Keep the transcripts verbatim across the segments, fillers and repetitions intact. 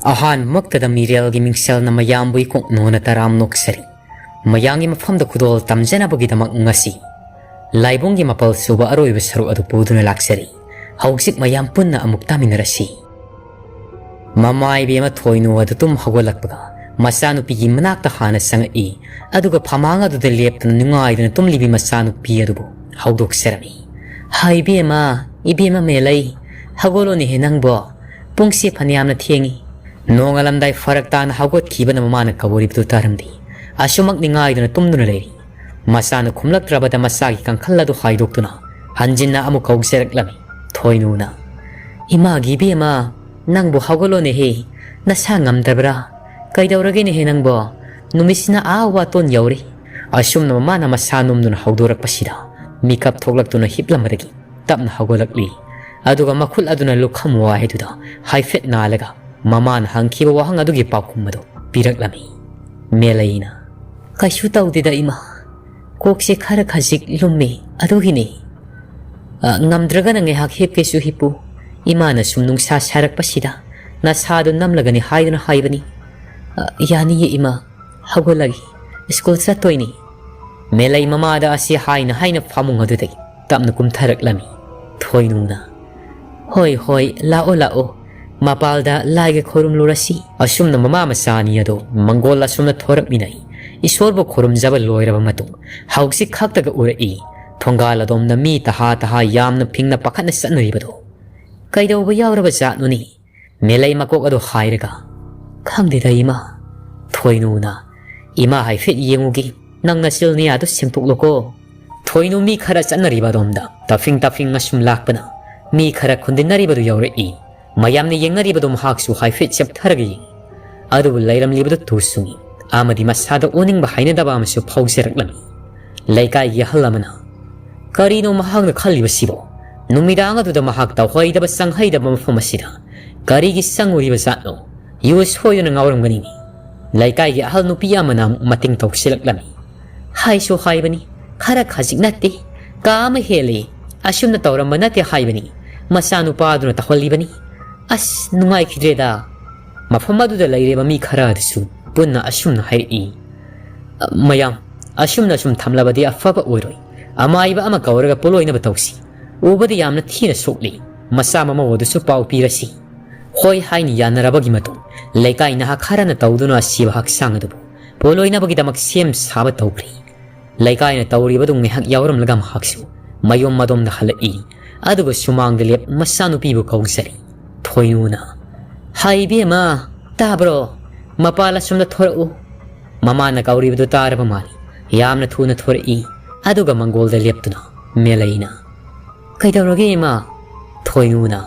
ꯑꯍꯥꯟꯕꯃꯛꯇꯗ ꯃꯤꯔꯦꯜꯒꯤ ꯃꯤꯡꯁꯦꯜꯅ ꯃꯌꯥꯝꯕꯨ ꯏꯀꯣꯛ ꯅꯣꯟꯅ ꯇꯔꯥꯝ ꯅꯣꯛꯆꯔꯤ꯫ ꯃꯌꯥꯝꯒꯤ ꯃꯐꯝꯗ ꯈꯨꯗꯣꯜ ꯇꯝꯖꯅꯕꯒꯤꯗꯃꯛ ꯉꯁꯤ ꯂꯥꯏꯕꯨꯡꯒꯤ ꯃꯥꯄꯜ ꯁꯨꯕ ꯑꯔꯣꯏꯕ ꯁꯔꯨꯛ ꯑꯗꯨ ꯄꯨꯗꯨꯅ ꯂꯥꯛꯆꯔꯤ꯫ ꯍꯧꯖꯤꯛ ꯃꯌꯥꯝ ꯄꯨꯟꯅ ꯑꯃꯨꯛ ꯇꯥꯃꯤꯟꯅꯔꯁꯤ꯫ ꯃꯃꯥ ꯏꯕꯦꯝꯃ ꯊꯣꯏꯅꯨ ꯑꯗꯨ ꯇꯨꯝ ꯍꯧꯒꯠꯂꯛꯄꯒ ꯃꯆꯥꯅꯨꯄꯤꯒꯤ ꯃꯅꯥꯛꯇ ꯍꯥꯟꯅ ꯆꯪꯉꯛꯏ꯫ ꯑꯗꯨꯒ ꯐꯃꯥꯡ ꯑꯗꯨꯗ ꯂꯦꯞꯇꯨꯅ ꯅꯨꯡꯉꯥꯏꯗꯨꯅ ꯇꯨꯝꯂꯤꯕꯤ ꯃꯆꯥꯅꯨꯄꯤ ꯑꯗꯨꯕꯨ ꯍꯧꯗꯣꯛꯆꯔꯝꯃꯤ꯫ "ꯍꯥꯏ ꯏꯕꯦꯝꯃ, ꯏꯕꯦꯝꯃ ꯃꯦꯂꯩ, ꯍꯧꯒꯠꯂꯣꯅꯦꯍꯦ ꯅꯪꯕꯣ꯫ ꯄꯨꯡꯁꯦ ꯐꯅꯌꯥꯝꯅ ꯊꯦꯡꯉꯤ꯫" ꯅꯣꯡꯉꯥꯜꯂꯝꯗꯥꯏ ꯐꯔꯛ ꯇꯥꯅ ꯍꯧꯒꯠꯈꯤꯕꯅ ꯃꯃꯥꯅ ꯀꯧꯔꯤꯕꯗꯨ ꯇꯥꯔꯝꯗꯦ꯫ ꯑꯁꯨꯃꯛ ꯅꯤꯡꯉꯥꯏꯗꯨꯅ ꯇꯨꯝꯗꯨꯅ ꯂꯩꯔꯤ꯫ ꯃꯆꯥꯅ ꯈꯨꯝꯂꯛꯇ꯭ꯔꯕꯗ ꯃꯆꯥꯒꯤ ꯀꯥꯡꯈꯜ ꯑꯗꯨ ꯍꯥꯏꯗꯣꯛꯇꯨꯅ ꯍꯟꯖꯤꯟꯅ ꯑꯃꯨꯛ ꯀꯧꯖꯔꯛꯂꯝꯃꯤ꯫ ꯊꯣꯏꯅꯨꯅ, "ꯏꯃꯥꯒꯤ ꯏꯕꯦꯝꯃ, ꯅꯪꯕꯨ ꯍꯧꯒꯠꯂꯣꯅꯦꯍꯦ, ꯅꯁꯥ ꯉꯝꯗ꯭ꯔꯕ꯭ꯔꯥ? ꯀꯩꯗꯧꯔꯒꯦꯅꯦꯍꯦ ꯅꯪꯕꯣ? ꯅꯨꯃꯤꯠꯁꯤꯅ ꯑꯥ ꯋꯥꯇꯣꯟ ꯌꯧꯔꯦ꯫" ꯑꯁꯨꯝꯅ ꯃꯃꯥꯅ ꯃꯁꯥ ꯅꯣꯝꯗꯨꯅ ꯍꯧꯗꯣꯔꯛꯄꯁꯤꯗ ꯃꯤꯀꯞ ꯊꯣꯛꯂꯛꯇꯨꯅ ꯍꯤꯞꯂꯝꯕꯗꯒꯤ ꯇꯞꯅ ꯍꯧꯒꯠꯂꯛꯂꯤ꯫ ꯑꯗꯨꯒ ꯃꯈꯨꯠ ꯑꯗꯨꯅ ꯂꯨꯈꯝ ꯋꯥꯏꯗꯨꯗ ꯍꯥꯏꯐꯦꯠ ꯅꯥꯜꯂꯒ ꯃꯃꯥꯅ ꯍꯪꯈꯤꯕ ꯋꯥꯍꯪ ꯑꯗꯨꯒꯤ ꯄꯥꯎꯈꯨꯝ ꯑꯗꯨ ꯄꯤꯔꯛꯂꯝꯃꯤ꯫ ꯃꯦꯂꯩꯅ, "ꯀꯩꯁꯨ ꯇꯧꯗꯦꯗ ꯏꯃꯥ, ꯀꯣꯛꯁꯦ ꯈꯔ ꯈꯖꯤꯛ ꯂꯨꯝꯃꯤ, ꯑꯗꯨꯒꯤꯅꯤ꯫ ꯑ, ꯉꯝꯗ꯭ꯔꯒꯅ ꯉꯥꯏꯍꯥꯛ ꯍꯤꯞꯀꯦꯁꯨ ꯍꯤꯞꯄꯨ꯫ ꯏꯃꯥꯅ ꯁꯨꯝ ꯅꯨꯡꯁꯥ ꯁꯥꯔꯛꯄꯁꯤꯗ ꯅꯁꯥꯗꯨ ꯅꯝꯂꯒꯅꯤ ꯍꯥꯏꯗꯨꯅ ꯍꯥꯏꯕꯅꯤ꯫ ꯑ, ꯌꯥꯅꯤꯌꯦ ꯏꯃꯥ, ꯍꯧꯒꯠꯂꯒꯦ, ꯁ꯭ꯀꯨꯜ ꯆꯠꯇꯣꯏꯅꯤ꯫" ꯃꯦꯂꯩ ꯃꯃꯥꯗ ꯑꯁꯤ ꯍꯥꯏꯅ ꯍꯥꯏꯅ ꯐꯃꯨꯡ ꯑꯗꯨꯗꯒꯤ ꯇꯞꯅ ꯀꯨꯝꯊꯔꯛꯂꯝꯃꯤ꯫ ꯊꯣꯏꯅꯨꯅ, "ꯍꯣꯏ, ꯍꯣꯏ, ꯂꯥꯛꯑꯣ, ꯂꯥꯛꯑꯣ꯫ ꯃꯄꯥꯜꯗ ꯂꯥꯏꯒ ꯈꯣꯏꯔꯨꯝꯂꯨꯔꯁꯤ꯫" ꯑꯁꯨꯝꯅ ꯃꯃꯥ ꯃꯆꯥ ꯑꯅꯤ ꯑꯗꯨ ꯃꯪꯒꯣꯜ ꯑꯁꯣꯝꯗ ꯊꯣꯔꯛꯃꯤꯟꯅꯩ꯫ ꯏꯁꯣꯔꯕꯨ ꯈꯨꯔꯨꯝꯖꯕ ꯂꯣꯏꯔꯕ ꯃꯇꯨꯡ ꯍꯧꯖꯤꯛ ꯈꯛꯇꯒ ꯎꯔꯛꯏ꯫ ꯊꯣꯡꯒꯥꯜ ꯑꯗꯣꯝꯗ ꯃꯤ ꯇꯍꯥ ꯇꯍꯥ ꯌꯥꯝꯅ ꯐꯤꯡꯅ ꯄꯥꯈꯠꯅ ꯆꯠꯅꯔꯤꯕꯗꯨ ꯀꯩꯗꯧꯕ ꯌꯥꯎꯔꯕ ꯖꯥꯠꯅꯣꯅꯦ? ꯃꯦꯂꯩ ꯃꯀꯣꯛ ꯑꯗꯨ ꯍꯥꯏꯔꯒ, "ꯈꯪꯗꯦꯗ ꯏꯃꯥ꯫" ꯊꯣꯏꯅꯨꯅ, "ꯏꯃꯥ ꯍꯥꯏꯐꯦꯠ ꯌꯦꯡꯉꯨꯒꯦ, ꯅꯪ ꯅꯆꯤꯜ ꯅꯌꯥꯗꯨ ꯁꯦꯡꯗꯣꯛꯂꯣꯀꯣ꯫" ꯊꯣꯏꯅꯨ ꯃꯤ ꯈꯔ ꯆꯠꯅꯔꯤꯕ ꯑꯗꯣꯝꯗ ꯇꯥꯐꯤꯡ ꯇꯥꯐꯤꯡ ꯑꯁꯨꯝ ꯂꯥꯛꯄꯅ ꯃꯤ ꯈꯔ ꯈꯨꯟꯗꯤꯟꯅꯔꯤꯕꯗꯨ ꯌꯧꯔꯛꯏ꯫ ꯃꯌꯥꯝꯅ ꯌꯦꯡꯅꯔꯤꯕꯗꯨ ꯃꯍꯥꯛꯁꯨ ꯍꯥꯏꯐꯦꯠ ꯆꯦꯞꯊꯔꯒ ꯌꯦꯡꯉꯤ꯫ ꯑꯗꯨꯕꯨ ꯂꯩꯔꯝꯂꯤꯕꯗꯨ ꯇꯨ ꯆꯨꯡꯏ ꯑꯃꯗꯤ ꯃꯁꯥꯗ ꯑꯣꯅꯤꯡꯕ ꯍꯩꯅꯗꯕ ꯑꯃꯁꯨ ꯐꯥꯎꯖꯔꯛꯂꯝꯃꯤ꯫ ꯂꯩꯀꯥꯏꯒꯤ ꯑꯍꯜ ꯑꯃꯅ, "ꯀꯔꯤꯅꯣ ꯃꯍꯥꯛꯅ ꯈꯜꯂꯤꯕꯁꯤꯕꯣ? ꯅꯨꯃꯤꯗꯥꯡ ꯑꯗꯨꯗ ꯃꯍꯥꯛ ꯇꯧꯍꯩꯗꯕ ꯆꯪꯍꯩꯗꯕ ꯃꯐꯝ ꯑꯁꯤꯗ ꯀꯔꯤꯒꯤ ꯆꯪꯉꯨꯔꯤꯕ ꯖꯥꯠꯅꯣ? ꯌꯨ ꯁꯣꯏꯗꯅ ꯉꯥꯎꯔꯝꯒꯅꯤꯅꯦ꯫" ꯂꯩꯀꯥꯏꯒꯤ ꯑꯍꯜ ꯅꯨꯄꯤ ꯑꯃꯅ ꯑꯃꯨꯛ ꯃꯇꯦꯡ ꯇꯧꯁꯤꯜꯂꯛꯂꯝꯃꯤ꯫ "ꯍꯥꯏꯁꯨ ꯍꯥꯏꯕꯅꯤ, ꯈꯔ ꯈꯖꯤꯛ ꯅꯠꯇꯦ, ꯀꯥ ꯑꯃ ꯍꯦꯜꯂꯤ꯫ ꯑꯁꯨꯝꯅ ꯇꯧꯔꯝꯕ ꯅꯠꯇꯦ ꯍꯥꯏꯕꯅꯤ, ꯃꯆꯥꯅꯨꯄꯥꯗꯨꯅ ꯇꯧꯍꯜꯂꯤꯕꯅꯤ꯫ ꯑꯁ, ꯅꯨꯡꯉꯥꯏꯈꯤꯗ꯭ꯔꯦꯗ꯫" ꯃꯐꯝ ꯑꯗꯨꯗ ꯂꯩꯔꯤꯕ ꯃꯤ ꯈꯔ ꯑꯗꯨꯁꯨ ꯄꯨꯟꯅ ꯑꯁꯨꯝꯅ ꯍꯥꯏꯔꯛꯏ, "ꯃꯌꯥꯝ, ꯑꯁꯨꯝꯅ ꯁꯨꯝ ꯊꯝꯂꯕꯗꯤ ꯑꯐꯕ ꯑꯣꯏꯔꯣꯏ꯫ ꯑꯃꯥꯏꯕ ꯑꯃ ꯀꯧꯔꯒ ꯄꯣꯠꯂꯣꯏꯅꯕ ꯇꯧꯁꯤ꯫ ꯎꯕꯗ ꯌꯥꯝꯅ ꯊꯤꯅ ꯁꯣꯛꯂꯤ꯫ ꯃꯆꯥ ꯃꯃꯧ ꯑꯗꯨꯁꯨ ꯄꯥꯎ ꯄꯤꯔꯁꯤ꯫" ꯍꯣꯏ ꯍꯥꯏꯅ ꯌꯥꯅꯔꯕꯒꯤ ꯃꯇꯨꯡ ꯂꯩꯀꯥꯏ ꯅꯍꯥ ꯈꯔꯅ ꯇꯧꯗꯨꯅ ꯑꯁꯤꯕ ꯍꯛꯆꯥꯡ ꯑꯗꯨꯕꯨ ꯄꯣꯠꯂꯣꯏꯅꯕꯒꯤꯗꯃꯛ ꯁꯦꯝ ꯁꯥꯕ ꯇꯧꯈ꯭ꯔꯦ꯫ ꯂꯩꯀꯥꯏꯅ ꯇꯧꯔꯤꯕꯗꯨ ꯉꯥꯏꯍꯥꯛ ꯌꯥꯎꯔꯝꯂꯒ ꯃꯍꯥꯛꯁꯨ ꯃꯌꯨꯝ ꯃꯗꯣꯝꯗ ꯍꯜꯂꯛꯏ꯫ ꯑꯗꯨꯒ ꯁꯨꯃꯥꯡꯗ ꯂꯦꯞ ꯃꯆꯥꯅꯨꯄꯤꯕꯨ ꯀꯧꯖꯔꯤ꯫ ꯊꯣꯏꯅꯨꯅ, "ꯍꯥꯏ ꯏꯕꯦꯝꯃ, ꯇꯥꯕ꯭ꯔꯣ? ꯃꯄꯥꯜ ꯑꯁꯣꯝꯗ ꯊꯣꯔꯛꯎ꯫" ꯃꯃꯥꯅ ꯀꯧꯔꯤꯕꯗꯨ ꯇꯥꯔꯕ ꯃꯥꯜꯂꯤ꯫ ꯌꯥꯝꯅ ꯊꯨꯅ ꯊꯣꯔꯛꯏ꯫ ꯑꯗꯨꯒ ꯃꯪꯒꯣꯜꯗ ꯂꯦꯞꯇꯨꯅ ꯃꯦꯂꯩꯅ, "ꯀꯩꯗꯧꯔꯒꯦ ꯏꯃꯥ?" ꯊꯣꯏꯅꯨꯅ,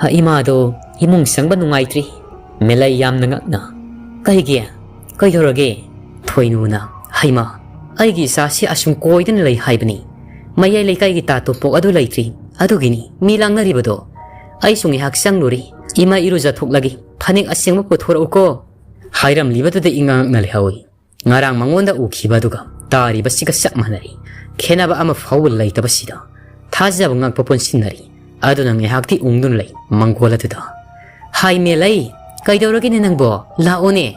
"ꯍ, ꯏꯃꯥꯗꯣ ꯏꯃꯨꯡ ꯆꯪꯕ ꯅꯨꯡꯉꯥꯏꯇ꯭ꯔꯤ꯫" ꯃꯦꯂꯩ ꯌꯥꯝꯅ ꯉꯛꯅ, "ꯀꯩꯒꯤ? ꯀꯩꯗꯧꯔꯒꯦ?" ꯊꯣꯏꯅꯨꯅ, "ꯍꯩꯃꯥ, ꯑꯩꯒꯤ ꯏꯆꯥꯁꯤ ꯑꯁꯨꯝ ꯀꯣꯏꯗꯅ ꯂꯩ ꯍꯥꯏꯕꯅꯤ꯫ ꯃꯌꯥꯏ ꯂꯩꯀꯥꯏꯒꯤ ꯇꯥ ꯇꯣꯝꯄꯣꯛ ꯑꯗꯨ ꯂꯩꯇ꯭ꯔꯤ, ꯑꯗꯨꯒꯤꯅꯤ ꯃꯤ ꯂꯥꯡꯅꯔꯤꯕꯗꯣ꯫ ꯑꯩꯁꯨ ꯉꯥꯏꯍꯥꯛ ꯆꯪꯂꯨꯔꯤ, ꯏꯃꯥ ꯏꯔꯨꯖꯊꯣꯛꯂꯒꯦ, ꯐꯅꯦꯛ ꯑꯁꯦꯡꯕ ꯄꯨꯊꯣꯔꯛꯎꯀꯣ꯫" ꯍꯥꯏꯔꯝꯂꯤꯕꯗꯨꯗ ꯏꯉꯛꯅ ꯂꯩꯍꯧꯏ꯫ ꯉꯔꯥꯡ ꯃꯉꯣꯟꯗ ꯎꯈꯤꯕ ꯑꯗꯨꯒ ꯇꯥꯔꯤꯕꯁꯤꯒ ꯆꯞ ꯃꯥꯟꯅꯔꯤ꯫ ꯈꯦꯠꯅꯕ ꯑꯃ ꯐꯥꯎꯕ ꯂꯩꯇꯕꯁꯤꯗ ꯊꯥꯖꯕ ꯉꯛꯄ ꯄꯨꯟꯁꯤꯟꯅꯔꯤ꯫ ꯑꯗꯨꯅ ꯉꯥꯏꯍꯥꯛꯇꯤ ꯎꯪꯗꯨꯅ ꯂꯩ ꯃꯪꯒꯣꯜ ꯑꯗꯨꯗ꯫ "ꯍꯥꯏ ꯃꯦꯂꯩ, ꯀꯩꯗꯧꯔꯒꯦꯅꯦ ꯅꯪꯕꯣ? ꯂꯥꯛꯑꯣꯅꯦ꯫"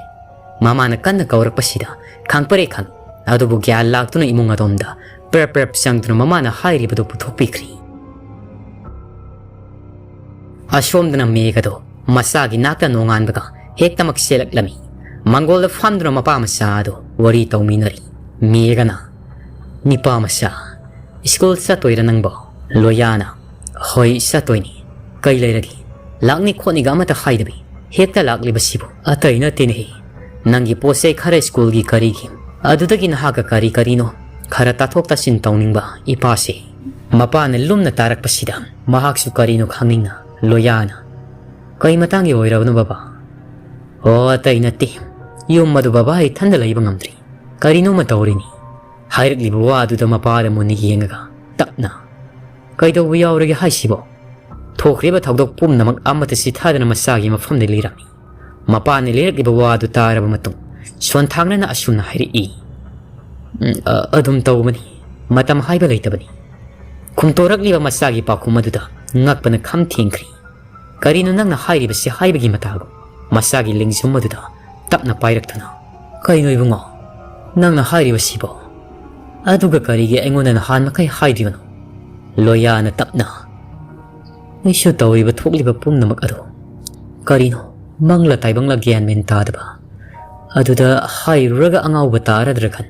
ꯃꯃꯥꯅ ꯀꯟꯅ ꯀꯧꯔꯛꯄꯁꯤꯗ ꯈꯪꯄꯔꯦ ꯈꯪꯏ꯫ ꯑꯗꯨꯕꯨ ꯒ꯭ꯌꯥꯟ ꯂꯥꯛꯇꯨꯅ ꯏꯃꯨꯡ ꯑꯗꯣꯝꯗ ꯄ꯭ꯔꯞ ꯄ꯭ꯔꯞ ꯆꯪꯗꯨꯅ ꯃꯃꯥꯅ ꯍꯥꯏꯔꯤꯕꯗꯨ ꯄꯨꯊꯣꯛꯄꯤꯈ꯭ꯔꯤ꯫ ꯑꯁꯣꯝꯗꯅ ꯃꯦꯘꯗꯣ ꯃꯆꯥꯒꯤ ꯅꯥꯛꯇ ꯅꯣꯡꯉꯥꯟꯕꯒ ꯍꯦꯛꯇꯃꯛ ꯆꯦꯜꯂꯛꯂꯝꯃꯤ꯫ ꯃꯪꯒꯣꯜꯗ ꯐꯝꯗꯨꯅ ꯃꯄꯥ ꯃꯆꯥ ꯑꯗꯨ ꯋꯥꯔꯤ ꯇꯧꯃꯤꯟꯅꯔꯤ꯫ ꯃꯦꯘꯅ, "ꯅꯤꯄꯥ ꯃꯆꯥ, ꯁ꯭ꯀꯨꯜ ꯆꯠꯇꯣꯏꯔ ꯅꯪꯕꯣ?" ꯂꯣꯌꯥꯅ, "ꯍꯣꯏ, ꯆꯠꯇꯣꯏꯅꯤ꯫ ꯀꯩ ꯂꯩꯔꯒꯦ? ꯂꯥꯛꯅꯤ ꯈꯣꯠꯅꯤꯒ ꯑꯃꯠꯇ ꯍꯥꯏꯗꯕꯤ ꯍꯦꯛꯇ ꯂꯥꯛꯂꯤꯕꯁꯤꯕꯨ?" "ꯑꯇꯩ ꯅꯠꯇꯦꯅꯦꯍꯦ, ꯅꯪꯒꯤ ꯄꯣꯠ ꯆꯩ ꯈꯔ ꯁ꯭ꯀꯨꯜꯒꯤ ꯀꯔꯤꯒꯤ, ꯑꯗꯨꯗꯒꯤ ꯅꯍꯥꯛꯀ ꯀꯔꯤ ꯀꯔꯤꯅꯣ ꯈꯔ ꯇꯥꯊꯣꯛ ꯇꯥꯁꯤꯟ ꯇꯧꯅꯤꯡꯕ ꯏꯄꯥꯁꯦ꯫" ꯃꯄꯥꯅ ꯂꯨꯝꯅ ꯇꯥꯔꯛꯄꯁꯤꯗ ꯃꯍꯥꯛꯁꯨ ꯀꯔꯤꯅꯣ ꯈꯪꯅꯤꯡꯅ, ꯂꯣꯌꯥꯅ, "ꯀꯩ ꯃꯇꯥꯡꯒꯤ ꯑꯣꯏꯔꯕꯅꯣ ꯕꯕꯥ?" "ꯑꯣ, ꯑꯇꯩ ꯅꯠꯇꯦ꯫ ꯌꯨꯝ ꯑꯗꯨ ꯕꯕꯥ ꯏꯊꯟꯗ ꯂꯩꯕ ꯉꯝꯗ꯭ꯔꯤ꯫ ꯀꯔꯤꯅꯣꯃ ꯇꯧꯔꯤꯅꯤ꯫" ꯍꯥꯏꯔꯛꯂꯤꯕ ꯋꯥ ꯑꯗꯨꯗ ꯃꯄꯥꯗ ꯃꯨꯟꯅ ꯌꯦꯡꯉꯒ ꯇꯞꯅ, "ꯀꯩꯗꯧꯕ ꯌꯥꯎꯔꯒꯦ ꯍꯥꯏꯁꯤꯕꯣ?" ꯊꯣꯛꯈ꯭ꯔꯤꯕ ꯊꯧꯗꯣꯛ ꯄꯨꯝꯅꯃꯛ ꯑꯃꯠꯇ ꯆꯤꯊꯗꯅ ꯃꯆꯥꯒꯤ ꯃꯐꯝꯗ ꯂꯤꯔꯝꯃꯤ꯫ ꯃꯄꯥꯅ ꯂꯤꯔꯛꯂꯤꯕ ꯋꯥ ꯑꯗꯨ ꯇꯥꯔꯕ ꯃꯇꯨꯡ ꯁꯣꯟꯊꯥꯡꯅꯅ ꯑꯁꯨꯝꯅ ꯍꯥꯏꯔꯛꯏ, "ꯎꯝ, ꯑ-, ꯑꯗꯨꯝ ꯇꯧꯕꯅꯤ꯫ ꯃꯇꯝ ꯍꯥꯏꯕ ꯂꯩꯇꯕꯅꯤ꯫" ꯈꯨꯝꯇꯣꯔꯛꯂꯤꯕ ꯃꯆꯥꯒꯤ ꯄꯥꯎꯈꯨꯝ ꯑꯗꯨꯗ ꯉꯛꯄꯅ ꯈꯝ ꯊꯦꯡꯈ꯭ꯔꯤ꯫ "ꯀꯔꯤꯅꯣ ꯅꯪꯅ ꯍꯥꯏꯔꯤꯕꯁꯤ ꯍꯥꯏꯕꯒꯤ ꯃꯇꯥꯒꯨꯝ?" ꯃꯆꯥꯒꯤ ꯂꯦꯡꯖꯨꯝ ꯑꯗꯨꯗ ꯇꯞꯅ ꯄꯥꯏꯔꯛꯇꯨꯅ, "ꯀꯩꯅꯣ ꯏꯕꯨꯡꯉꯣ, ꯅꯪꯅ ꯍꯥꯏꯔꯤꯕꯁꯤꯕꯣ? ꯑꯗꯨꯒ ꯀꯔꯤꯒꯤ ꯑꯩꯉꯣꯟꯗ ꯅꯍꯥꯟ ꯃꯈꯩ ꯍꯥꯏꯗ꯭ꯔꯤꯕꯅꯣ?" ꯂꯣꯌꯥꯅ ꯇꯞꯅ, "ꯑꯩꯁꯨ ꯇꯧꯔꯤꯕ ꯊꯣꯛꯂꯤꯕ ꯄꯨꯝꯅꯃꯛ ꯑꯗꯨ ꯀꯔꯤꯅꯣ, ꯃꯪꯂ ꯇꯥꯏꯕꯪꯂ ꯒ꯭ꯌꯥꯟ ꯃꯦꯟ ꯇꯥꯗꯕ꯫ ꯑꯗꯨꯗ ꯍꯥꯏꯔꯨꯔꯒ ꯑꯉꯥꯎꯕ ꯇꯥꯔꯗ꯭ꯔ ꯈꯟ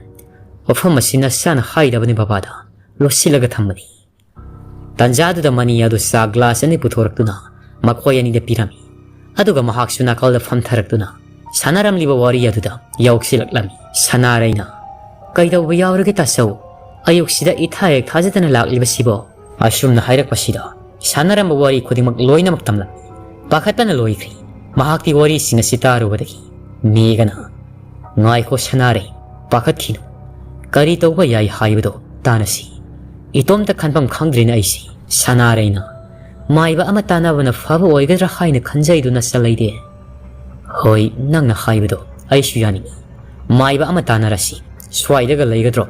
ꯋꯥꯐꯝ ꯑꯁꯤ ꯅꯁꯥꯅ ꯍꯥꯏꯗꯕꯅꯤ ꯕꯕꯥꯗ ꯂꯣꯠꯁꯤꯜꯂꯒ ꯊꯝꯕꯅꯤ"꯫ ꯇꯟꯖꯥꯗꯨꯗ ꯃꯅꯤ ꯑꯗꯨ ꯆꯥ ꯒ꯭ꯂꯥꯁ ꯑꯅꯤ ꯄꯨꯊꯣꯔꯛꯇꯨꯅ ꯃꯈꯣꯏ ꯑꯅꯤꯗ ꯄꯤꯔꯝꯃꯤ꯫ ꯑꯗꯨꯒ ꯃꯍꯥꯛꯁꯨ ꯅꯥꯀꯜꯗ ꯐꯝꯊꯔꯛꯇꯨꯅ ꯁꯥꯟꯅꯔꯝꯂꯤꯕ ꯋꯥꯔꯤ ꯑꯗꯨꯗ ꯌꯥꯎꯁꯤꯜꯂꯛꯂꯝꯃꯤ꯫ ꯁꯅꯥꯔꯩꯅ, "ꯀꯩꯗꯧꯕ ꯌꯥꯎꯔꯒꯦ ꯇꯥꯆꯧ? ꯑꯌꯨꯛꯁꯤꯗ ꯏꯊꯥ ꯍꯦꯛ ꯊꯥꯖꯗꯅ ꯂꯥꯛꯂꯤꯕꯁꯤꯕꯣ?" ꯑꯁꯨꯝꯅ ꯍꯥꯏꯔꯛꯄꯁꯤꯗ ꯁꯥꯟꯅꯔꯝꯕ ꯋꯥꯔꯤ ꯈꯨꯗꯤꯡꯃꯛ ꯂꯣꯏꯅꯃꯛ ꯇꯝꯂꯝꯃꯤ꯫ ꯄꯥꯈꯠꯄꯅ ꯂꯣꯏꯈ꯭ꯔꯦ꯫ ꯃꯍꯥꯛꯇꯤ ꯋꯥꯔꯤꯁꯤꯡ ꯑꯁꯤ ꯇꯥꯔꯨꯕꯗꯒꯤ ꯃꯦꯘꯅ, "ꯉꯥꯏꯈꯣ ꯁꯅꯥꯔꯩ, ꯄꯥꯈꯠꯈꯤꯅꯨ꯫ ꯀꯔꯤ ꯇꯧꯕ ꯌꯥꯏ ꯍꯥꯏꯕꯗꯣ ꯇꯥꯟꯅꯁꯤ꯫ ꯏꯇꯣꯝꯇ ꯈꯟꯐꯝ ꯈꯪꯗ꯭ꯔꯤꯅꯦ ꯑꯩꯁꯦ"꯫ ꯁꯅꯥꯔꯩꯅ, "ꯃꯥꯏꯕ ꯑꯃ ꯇꯥꯟꯅꯕꯅ ꯐꯕ ꯑꯣꯏꯒꯗ꯭ꯔꯥ ꯍꯥꯏꯅ ꯈꯟꯖꯩꯗꯨ ꯅꯆꯜ ꯂꯩꯗꯦ"꯫ "ꯍꯣꯏ, ꯅꯪꯅ ꯍꯥꯏꯕꯗꯣ ꯑꯩꯁꯨ ꯌꯥꯅꯤꯡꯏ꯫ ꯃꯥꯏꯕ ꯑꯃ ꯇꯥꯟꯅꯔꯁꯤ꯫ ꯁ꯭ꯋꯥꯏꯗꯒ ꯂꯩꯒꯗ꯭ꯔꯣ?"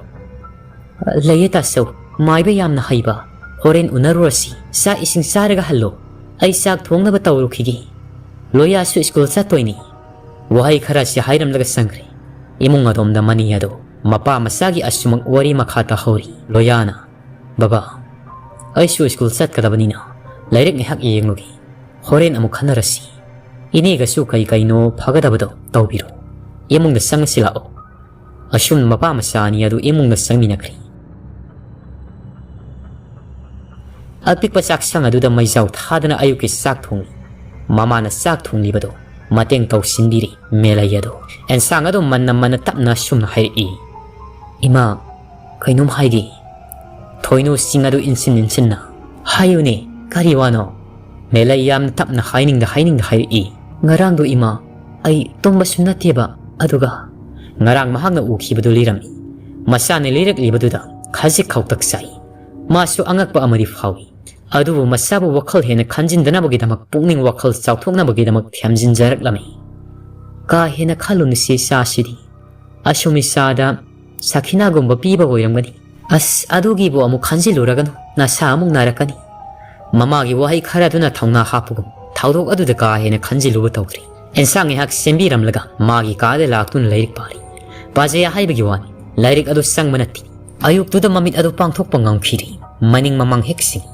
"ꯂꯩꯌꯦ ꯇꯥꯆꯧ, ꯃꯥꯏꯕ ꯌꯥꯝꯅ ꯍꯩꯕ꯫ ꯍꯣꯔꯦꯟ ꯎꯅꯔꯨꯔꯁꯤ꯫ ꯆꯥꯛ ꯏꯁꯤꯡ ꯆꯥꯔꯒ ꯍꯜꯂꯣ꯫ ꯑꯩ ꯆꯥꯛ ꯊꯣꯡꯅꯕ ꯇꯧꯔꯨꯈꯤꯒꯦ꯫ ꯂꯣꯌꯥꯁꯨ ꯁ꯭ꯀꯨꯜ ꯆꯠꯇꯣꯏꯅꯤ"꯫ ꯋꯥꯍꯩ ꯈꯔꯁꯤ ꯍꯥꯏꯔꯝꯂꯒ ꯆꯪꯈ꯭ꯔꯦ꯫ ꯏꯃꯨꯡ ꯑꯗꯣꯝꯗ ꯃꯅꯤ ꯑꯗꯨ ꯃꯄꯥ ꯃꯆꯥꯒꯤ ꯑꯁꯨꯃꯛ ꯋꯥꯔꯤ ꯃꯈꯥ ꯇꯥꯍꯧꯔꯤ꯫ ꯂꯣꯌꯥꯅ, "ꯕꯕꯥ, ꯑꯩꯁꯨ ꯁ꯭ꯀꯨꯜ ꯆꯠꯀꯗꯕꯅꯤꯅ ꯂꯥꯏꯔꯤꯛ ꯉꯥꯏꯍꯥꯛ ꯌꯦꯡꯂꯨꯒꯦ꯫ ꯍꯣꯔꯦꯟ ꯑꯃꯨꯛ ꯈꯟꯅꯔꯁꯤ꯫ ꯏꯅꯦꯒꯁꯨ ꯀꯩ ꯀꯩꯅꯣ ꯐꯒꯗꯕꯗꯣ ꯇꯧꯕꯤꯔꯣ꯫ ꯏꯃꯨꯡꯗ ꯆꯪꯉꯁꯤ ꯂꯥꯛꯑꯣ"꯫ ꯑꯁꯨꯝꯅ ꯃꯄꯥ ꯃꯆꯥ ꯑꯅꯤ ꯑꯗꯨ ꯏꯃꯨꯡꯗ ꯆꯪꯃꯤꯟꯅꯈ꯭ꯔꯦ꯫ ꯑꯄꯤꯛꯄ ꯆꯥꯛꯁꯪ ꯑꯗꯨꯗ ꯃꯩꯖꯥꯎ ꯊꯥꯗꯅ ꯑꯌꯨꯛꯀꯤ ꯆꯥꯛ ꯊꯣꯡꯂꯤ꯫ ꯃꯃꯥꯅ ꯆꯥꯛ ꯊꯣꯡꯂꯤꯕꯗꯨ ꯃꯇꯦꯡ ꯇꯧꯁꯤꯟꯕꯤꯔꯤ꯫ ꯃꯦꯂꯩ ꯑꯗꯨ ꯑꯦꯟꯁꯥꯡ ꯑꯗꯨ ꯃꯟꯅ ꯃꯟꯅ ꯇꯞꯅ ꯑꯁꯨꯝꯅ ꯍꯥꯏꯔꯛꯏ, "ꯏꯃꯥ, ꯀꯩꯅꯣꯝ ꯍꯥꯏꯒꯦ"꯫ ꯊꯣꯏꯅꯨ ꯆꯤꯡ ꯑꯗꯨ ꯏꯟꯁꯤꯟ ꯏꯟꯁꯤꯟꯅ, "ꯍꯥꯏꯌꯨꯅꯦ, ꯀꯔꯤ ꯋꯥꯅꯣ?" ꯃꯦꯂꯩ ꯌꯥꯝꯅ ꯇꯞꯅ ꯍꯥꯏꯅꯤꯡꯗ ꯍꯥꯏꯅꯤꯡꯗ ꯍꯥꯏꯔꯛꯏ, "ꯉꯔꯥꯡꯗꯣ ꯏꯃꯥ, ꯑꯩ ꯇꯨꯝꯕꯁꯨ ꯅꯠꯇꯦꯕ, ꯑꯗꯨꯒ"꯫ ꯉꯔꯥꯡ ꯃꯍꯥꯛꯅ ꯎꯈꯤꯕꯗꯨ ꯂꯤꯔꯝꯃꯤ꯫ ꯃꯆꯥꯅ ꯂꯤꯔꯛꯂꯤꯕꯗꯨꯗ ꯈꯖꯤꯛ ꯈꯧꯇꯛ ꯆꯥꯏ꯫ ꯃꯥꯁꯨ ꯑꯉꯛꯄ ꯑꯃꯗꯤ ꯐꯥꯎꯏ꯫ ꯑꯗꯨꯕꯨ ꯃꯆꯥꯕꯨ ꯋꯥꯈꯜ ꯍꯦꯟꯅ ꯈꯟꯖꯤꯟꯗꯅꯕꯒꯤꯗꯃꯛ, ꯄꯨꯛꯅꯤꯡ ꯋꯥꯈꯜ ꯆꯥꯎꯊꯣꯛꯅꯕꯒꯤꯗꯃꯛ ꯊꯦꯝꯖꯤꯟꯖꯔꯛꯂꯝꯃꯤ꯫ "ꯀꯥ ꯍꯦꯟꯅ ꯈꯜꯂꯨꯅꯨꯁꯦ ꯏꯆꯥꯁꯤꯗꯤ꯫ ꯑꯁꯨꯝ ꯏꯆꯥꯗ ꯁꯈꯤꯅꯥꯒꯨꯝꯕ ꯄꯤꯕ ꯑꯣꯏꯔꯝꯒꯅꯤ꯫ ꯑꯁ, ꯑꯗꯨꯒꯤꯕꯨ ꯑꯃꯨꯛ ꯈꯟꯖꯤꯜꯂꯨꯔꯒꯅꯨ, ꯅꯁꯥ ꯑꯃꯨꯛ ꯅꯥꯔꯛꯀꯅꯤ"꯫ ꯃꯃꯥꯒꯤ ꯋꯥꯍꯩ ꯈꯔ ꯑꯗꯨꯅ ꯊꯧꯅꯥ ꯍꯥꯞꯄꯒꯨꯝ ꯊꯧꯗꯣꯛ ꯑꯗꯨꯗ ꯀꯥ ꯍꯦꯟꯅ ꯈꯟꯖꯤꯜꯂꯨꯕ ꯇꯧꯗ꯭ꯔꯤ꯫ ꯑꯦꯟꯁꯥꯡ ꯉꯥꯏꯍꯥꯛ ꯁꯦꯝꯕꯤꯔꯝꯂꯒ ꯃꯥꯒꯤ ꯀꯥꯗ ꯂꯥꯛꯇꯨꯅ ꯂꯥꯏꯔꯤꯛ ꯄꯥꯔꯤ꯫ ꯄꯥꯖꯩ ꯍꯥꯏꯕꯒꯤ ꯋꯥꯅꯤ, ꯂꯥꯏꯔꯤꯛ ꯑꯗꯨ ꯆꯪꯕ ꯅꯠꯇꯦ꯫ ꯑꯌꯨꯛꯇꯨꯗ ꯃꯃꯤꯠ ꯑꯗꯨ ꯄꯥꯡꯊꯣꯛꯄ ꯉꯝꯈꯤꯗꯦ꯫ ꯃꯅꯤꯡ ꯃꯃꯥꯡ ꯍꯦꯛ ꯁꯤꯡꯏ꯫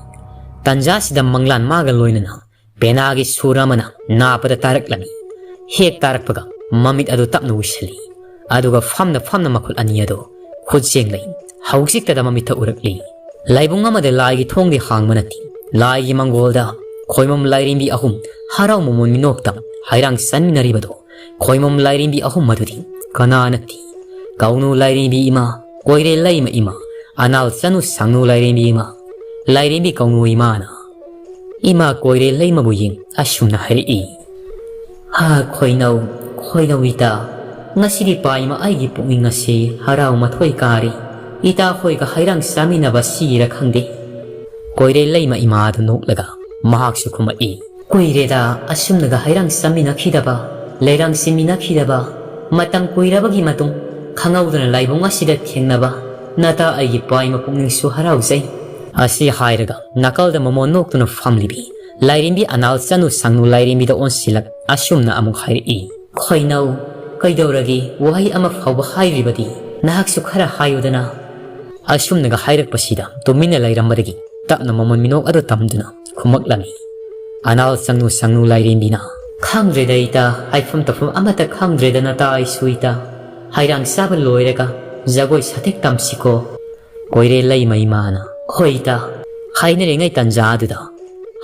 ꯇꯟꯖꯥꯁꯤꯗ ꯃꯪꯂꯥꯟ ꯃꯥꯒ ꯂꯣꯏꯅꯅ ꯄꯦꯅꯥꯒꯤ ꯁꯨꯔ ꯑꯃꯅ ꯅꯥꯄꯗ ꯇꯥꯔꯛꯂꯝꯃꯤ꯫ ꯍꯦꯛ ꯇꯥꯔꯛꯄꯒ ꯃꯃꯤꯠ ꯑꯗꯨ ꯇꯞꯅ ꯎꯏꯁꯤꯜꯂꯤ꯫ ꯑꯗꯨꯒ ꯐꯝꯅ ꯐꯝꯅ ꯃꯈꯨꯠ ꯑꯅꯤ ꯑꯗꯨ ꯈꯨꯠ ꯆꯦꯡꯂꯩ ꯍꯧꯖꯤꯛꯇꯗ ꯃꯃꯤꯠꯇ ꯎꯔꯛꯂꯤ꯫ ꯂꯥꯏꯕꯨꯡ ꯑꯃꯗ ꯂꯥꯏꯒꯤ ꯊꯣꯡꯗꯤ ꯍꯥꯡꯕ ꯅꯠꯇꯦ꯫ ꯂꯥꯏꯒꯤ ꯃꯪꯒꯣꯜꯗ ꯈꯣꯏꯃꯝ ꯂꯥꯏꯔꯦꯝꯕꯤ ꯑꯍꯨꯝ ꯍꯔꯥꯎ ꯃꯃꯣꯟ ꯃꯤꯅꯣꯛꯇ ꯍꯩꯔꯥꯡ ꯆꯟꯃꯤꯟꯅꯔꯤꯕꯗꯣ, ꯈꯣꯏꯃꯝ ꯂꯥꯏꯔꯦꯝꯕꯤ ꯑꯍꯨꯝ ꯑꯗꯨꯗꯤ ꯀꯅꯥ ꯅꯠꯇꯦ? ꯀꯧꯅꯨ ꯂꯥꯏꯔꯦꯝꯕꯤ ꯏꯃꯥ, ꯀꯣꯏꯔꯦ ꯂꯩꯃ ꯏꯃꯥ, ꯑꯅꯥꯜ ꯆꯅꯨ ꯁꯪꯅꯨ ꯂꯥꯏꯔꯦꯝꯕꯤ ꯏꯃꯥ, ꯂꯥꯏꯔꯦꯝꯕꯤ ꯀꯧꯅꯨ ꯏꯃꯥꯅ꯫ ꯏꯃꯥ ꯀꯣꯏꯔꯦ ꯂꯩꯃꯕꯨ ꯌꯦꯡ ꯑꯁꯨꯝꯅ ꯍꯥꯏꯔꯛꯏ꯫ ꯍꯥ ꯈꯣꯏꯅꯧ, ꯈꯣꯏꯅꯧ ꯏꯇꯥ, ꯉꯁꯤꯗꯤ ꯄꯥꯏꯃ ꯑꯩꯒꯤ ꯄꯨꯛꯅꯤꯡ ꯑꯁꯤ ꯍꯔꯥꯎ ꯃꯊꯣꯏ ꯀꯥꯔꯤ꯫ ꯏꯇꯥ ꯈꯣꯏꯒ ꯍꯩꯔꯥꯡ ꯆꯥꯃꯤꯟꯅꯕ ꯁꯤꯔ ꯈꯪꯗꯦ꯫ ꯀꯣꯏꯔꯦ ꯂꯩꯃ ꯏꯃꯥꯗꯨ ꯅꯣꯛꯂꯒ ꯃꯍꯥꯛꯁꯨ ꯈꯨꯝꯃꯛꯏ꯫ ꯀꯨꯏꯔꯦꯗ ꯑꯁꯨꯝꯅꯒ ꯍꯩꯔꯥꯡ ꯆꯥꯃꯤꯟꯅꯈꯤꯗꯕ, ꯂꯩꯔꯥꯡ ꯆꯤꯟꯃꯤꯟꯅꯈꯤꯗꯕ꯫ ꯃꯇꯝ ꯀꯨꯏꯔꯕꯒꯤ ꯃꯇꯨꯡ ꯈꯪꯍꯧꯗꯅ ꯂꯥꯏꯕꯨꯡ ꯑꯁꯤꯗ ꯊꯦꯡꯅꯕ ꯅꯇꯥ ꯑꯩꯒꯤ ꯄꯥꯏꯃ ꯄꯨꯛꯅꯤꯡꯁꯨ ꯍꯔꯥꯎꯖꯩ꯫ ꯑꯁꯤ ꯍꯥꯏꯔꯒ ꯅꯥꯀꯜꯗ ꯃꯃꯣꯟ ꯅꯣꯛꯇꯨꯅ ꯐꯝꯂꯤꯕꯤ ꯂꯥꯏꯔꯦꯝꯕꯤ ꯑꯅꯥꯜ ꯆꯅꯨ ꯁꯪꯅꯨ ꯂꯥꯏꯔꯦꯝꯕꯤꯗ ꯑꯣꯟꯁꯤꯜꯂꯛ ꯑꯁꯨꯝꯅ ꯑꯃꯨꯛ ꯍꯥꯏꯔꯛꯏ꯫ ꯈꯣꯏꯅꯧ, ꯀꯩꯗꯧꯔꯒꯦ? ꯋꯥꯍꯩ ꯑꯃ ꯐꯥꯎꯕ ꯍꯥꯏꯗ꯭ꯔꯤꯕꯗꯤ? ꯅꯍꯥꯛꯁꯨ ꯈꯔ ꯍꯥꯏꯌꯨꯗꯅ꯫ ꯑꯁꯨꯝꯅꯒ ꯍꯥꯏꯔꯛꯄꯁꯤꯗ ꯇꯨꯃꯤꯟꯅ ꯂꯩꯔꯝꯕꯗꯒꯤ ꯇꯞꯅ ꯃꯃꯣꯟ ꯃꯤꯅꯣꯛ ꯑꯗꯨ ꯇꯝꯗꯨꯅ ꯈꯨꯝꯃꯛꯂꯝꯃꯤ꯫ ꯑꯅꯥꯜ ꯆꯪꯅꯨ ꯁꯪꯅꯨ ꯂꯥꯏꯔꯦꯝꯕꯤꯅ, ꯈꯪꯗ꯭ꯔꯦꯗ ꯏꯇꯥ, ꯍꯥꯏꯐꯝ ꯇꯧꯐꯝ ꯑꯃꯠꯇ ꯈꯪꯗ꯭ꯔꯦꯗ ꯅꯇꯥ ꯑꯩꯁꯨ ꯏꯇꯥ꯫ ꯍꯩꯔꯥꯡ ꯆꯥꯕ ꯂꯣꯏꯔꯒ ꯖꯒꯣꯏ ꯁꯥꯊꯦꯛ ꯇꯝꯁꯤꯀꯣ꯫ ꯀꯣꯏꯔꯦ ꯂꯩꯃ ꯏꯃꯥꯅ, ꯍꯣꯏ ꯏꯇꯥ꯫ ꯍꯥꯏꯅꯔꯤꯉꯩ ꯇꯟꯖꯥ ꯑꯗꯨꯗ